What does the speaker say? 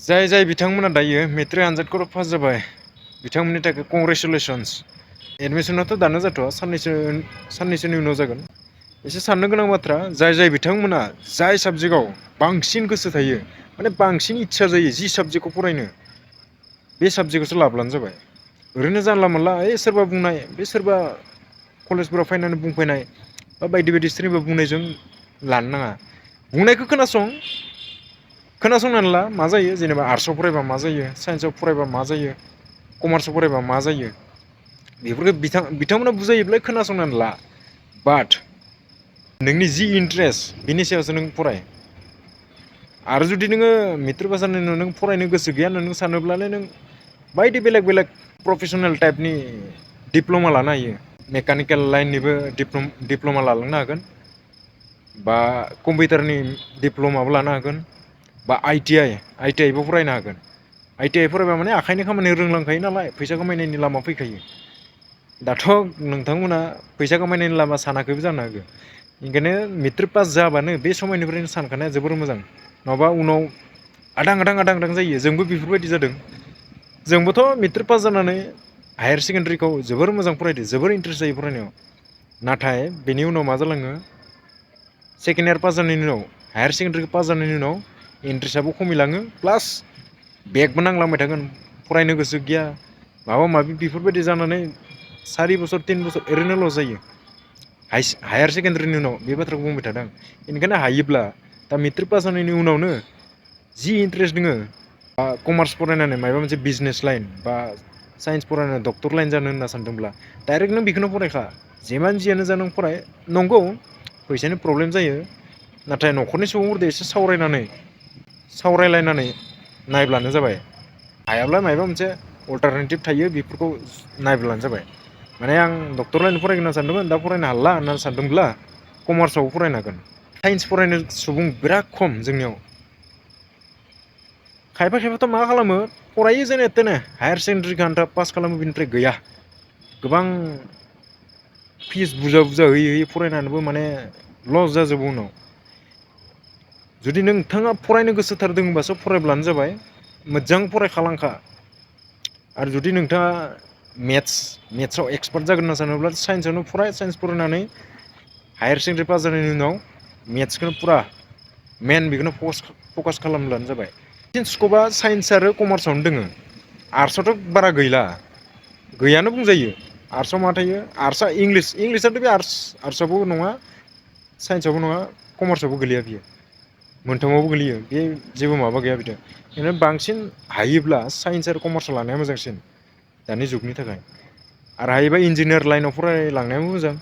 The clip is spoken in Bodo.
जाय जाय बिथांमोना दायो मेट्रिक आनजादखौ पास जाबाय बिथांमोननि थाखाय कंग्रेचुलेसन्स। एडमिसनाथ' दानो जाथ'आ साननैसोनि उनाव जागोन। एसे साननो गोनां बाथ्रा जाय बिथांमोना जाय साबजेक्टआव बांसिन गोसो थायो माने बांसिन इस्सा जायो जि साबजेक्टखौ फरायनो बे साबजेक्टखौसो लाब्लानो जाबाय। ओरैनो जानला मोनला सोरबा बुंनाय बे सोरबा कलेजफोराव फैनानै बुंफैनाय बा बायदि बायदि सोरनिबा बुंनायजों लानो नाङा। बुंनायखौ खोनासंनानै ला मा जायो जेनेबा आर्ट्सआव फरायबा मा जायो साइन्सआव फरायबा मा जायो कमार्सआव फरायबा मा जायो बेफोरखौ बिथांमोना बुजायोब्ला खोनासंनानै ला। बाट नोंनि जि इन्टारेस्ट बिनि सायावसो नों फराय। आरो जुदि नोङो मेट्रिक पास जानायनि उनाव नों फरायनो गोसो गैया होननानै नों सानोब्लालाय नों बायदि बेलेग प्रफेसनेल टाइपनि दिप्ल'मा लानो हायो। मेकानिकेल लाइननिबो दिप्ल'मा लालांनो हागोन बा कम्पिउटारनि दिप्ल'माबो लानो हागोन बा आइ टि आइबो फरायनो हागोन। आइ टि आइ फरायबा माने आखाइनि खामानि रोंलांखायो नालाय फैसा खामायनायनि लामा फैखायो। दाथ' नोंथांमोना फैसा खामायनायनि लामा सानाखैबो जानो हागौ। ओंखायनो मेट्रिक पास जाबानो बे समायनिफ्रायनो सानखानाया जोबोर मोजां। नङाबा उनाव आदां जायो। जोंबो बेफोरबायदि जादों। जोंबोथ' मेट्रिक पास जानानै हायार सेकेण्डारिखौ जोबोर मोजां फरायदो जोबोर इन्ट्रेस्ट जायो फरायनायाव। नाथाय बेनि उनाव मा जालाङो सेकेण्ड इयार पास जानायनि उनाव हायार सेकेण्डारिखौ पास जानायनि उनाव इन्ट्रेस्टआबो खमिलाङो प्लास बेकबो नांलांबाय थागोन फरायनो गोसो गैया माबा माबि बेफोरबायदि जानानै 4 बोसोर 3 बोसोर ओरैनो लस जायो हायार सेकेण्डारिनि उनाव बे बाथ्राखौ बुंबाय थादों आं। बेनिखायनो हायोब्ला दा मेट्रिक पास जानायनि उनावनो जि इन्ट्रेस्ट दोङो कमार्स फरायनानै माबा मोनसे बिजनेस लाइन बा साइन्स फरायनानै डक्टर लाइन जानो होनना सानदोंब्ला डाइरेक्ट नों बेखौनो फरायखा जिमान जियानो जा नों फराय। नंगौ फैसानि प्रब्लेम जायो नाथाय न'खरनि सुबुंफोरजों एसे सावरायलायनानै नायब्लानो जाबाय। हायाब्ला माबा मोनसे अल्टारनेटिभ थायो बेफोरखौ नायब्लानो जाबाय। माने आं डक्टर लाइन फरायगोन होनना सानदोंमोन दा फरायनो हाला होननानै सानदोंब्ला कमार्सआवबो फरायनो हागोन। साइन्स फरायनो सुबुं बिराद खम जोंनियाव। खायफाथ' मा खालामो फरायो जेने थेने हायार सेकेण्डारिखौ आन्था पास खालामो बिनिफ्राय गैया। गोबां फिस बुरजा होयै फरायनानैबो माने लस जाजोबो उनाव। जुदि नोंथाङा फरायनो गोसोथारदोंबासो फरायब्लानो जाबाय मोजां फरायखालांखा। आरो जुदि नोंथाङा मेथ्सआव एक्सपार्ट जागोन होनना सानोब्ला साइन्सआवनो फराय। साइन्स फरायनानै हायार सेकेण्डारि पास जानायनि उनाव मेथ्सखौनो फुरा बेखौनो फकास खालामब्लानो जाबाय। स्कपा साइन्स आरो कमार्सआवनो दोङो। आर्टसआवथ' बारा गैयानो बुंजायो। आर्टसआव मा थायो आर्टसआ इंलिसआथ' बे आर्टसआवबो नङा साइन्सआवबो नङा कमार्सआवबो गोलैया बियो मोनथामावबो गोलैयो बे जेबो माबा गैया बिदि। बेनिखायनो बांसिन हायोब्ला साइन्स आरो कमार्सआव लानाया मोजांसिन दानि जुगनि थाखाय। आरो हायोबा इन्जिनियार लाइनाव फरायलांनायाबो मोजां।